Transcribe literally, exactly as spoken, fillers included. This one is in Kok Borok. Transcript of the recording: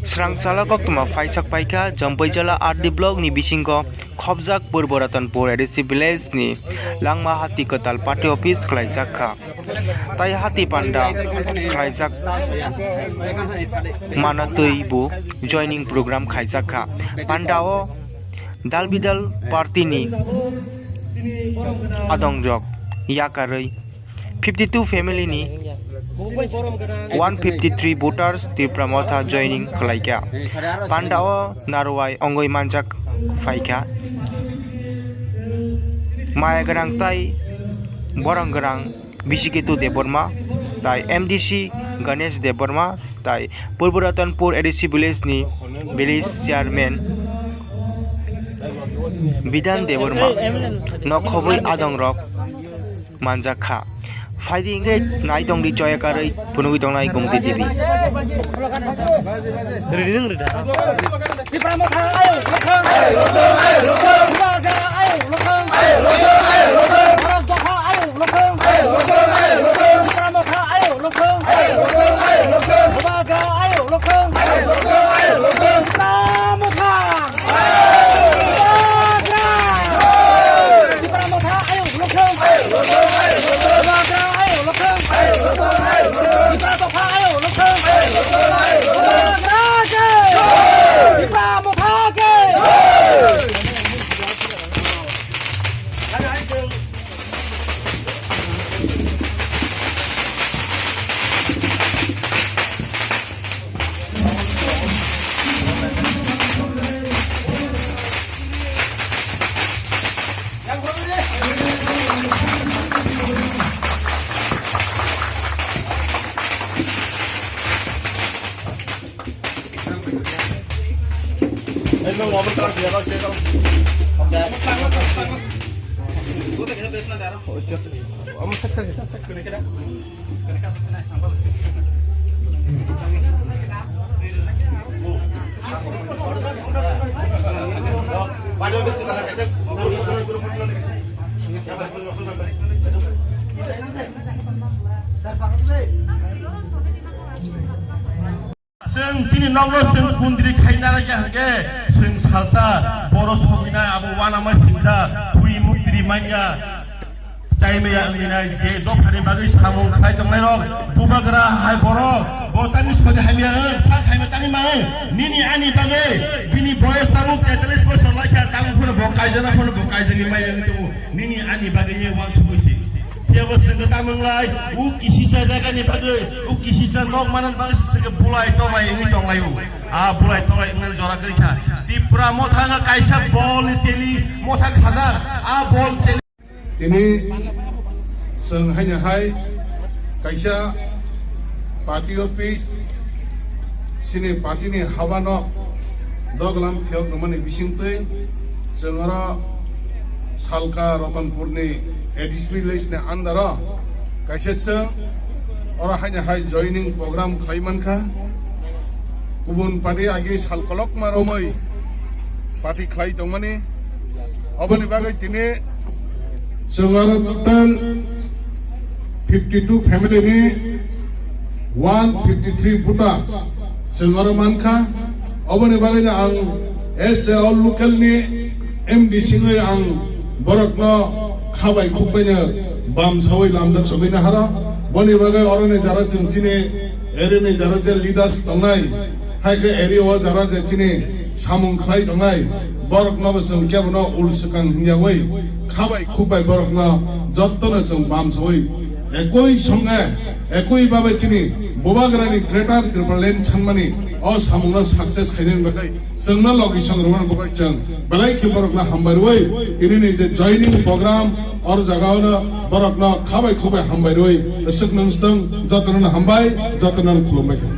Srangchala koktwma phaisak paikha, Jampuijala R D block ni bisingo khobjak Purbo Ratanpur A D C village ni langma hati kwtal party office khlaijak kha. Tai hati panda khlaijak mano twi bo joining program khaijak kha. Panda o dal bidal party ni adongjok yakarwi fifty two family ni one fifty three voters Tipra Motha joining khlaikha. Panda o narwai ongoi manjak phaikha. Maya gwnang tai borong gwnang Bishiketu Debbarma tai M D C Ganesh Debbarma tai Purbo Ratanpur A D C village ni village chairman Bidan Debbarma no khobwi adongrok manjak kha. Phaidi hwnkhe nai tongdi choya karwi phunugwi tongnai Gumti Devi. Ridi nang rida. Tipra Motha ayuk lokhong. Tipra Motha ayuk lokhong. Borok Dopha ayuk lokhong. Tipra Motha ayuk lokhong. Bubagra ayuk lokhong. Tipra Motha. Tipra Motha ayuk lokhong. Tipra Dopha ayuk lokhong. Tipra Motha ke. Chwng chini nokno chwng kundri khaina rwkya hwnkhe, chwng salsa boro sogwinai abo uanama singsa twi muktri manya. Chaimaya wngwi nai je dophani bagwi samung khlai tongnairok bubagra hai borok bo tangwi sodi hamya wng, sak hamya tangwi ma wng. Nini ani bagwi bini boyes tabuk tetallis bosor laikha, tabuk phano bo kaijana phano bo kaijagwi maya wngwi tongo. Nini ani bagwi ye uansugwi si. Phiya bo chwng kwtal wnglai, u kisisa jagani bagwi, u kisisa nok manani bagwi se chwng bulai tonglai wngwi tonglaio. A bulai tonglai wngnani jora kwrwi kha. Tipra Motha wngkha kaisa bol ni cheli, motha khajak, a bol cheli. Tini chwng haino hai kaisa party office, chini party ni haba nok doglam phiyok rwmani bisingtwi chwng oro Salka Ratanpur ni A D C village ni under o kaisa chwng oro haino hai joining program khlai mankha. Kubun party agi sal kolokma romwi party khlai tongmani. Oboni bagwi tini chwng oro total fifty two family ni one fifty three voters chwng oro mankha. Oboni bagwi no ang as a all local ni M D C wngwi ang borokno khabai khukbai no bam sawi lamjak sogwi naharo. Boni bagwi oroni jara chwng chini area ni jara je leaders tongnai, hai khe area o jara je chini samung khlai tongnai, borokno bo chwng kebono ul swkang hwnyawi khabai khukbai borokno jottono chwng bam sawi ekoi songe, ekoi babe chini Bubagrani Greater Tipraland sanmani o samungno success khainani bagwi chwngno logi songrwmani bagwi chwng belai khe borokno hambai rwi tinini je joining program or jagao no borokno khabai khukbai hambai rwi swknang swtwng jotono hambai, jotono khulumbai kha.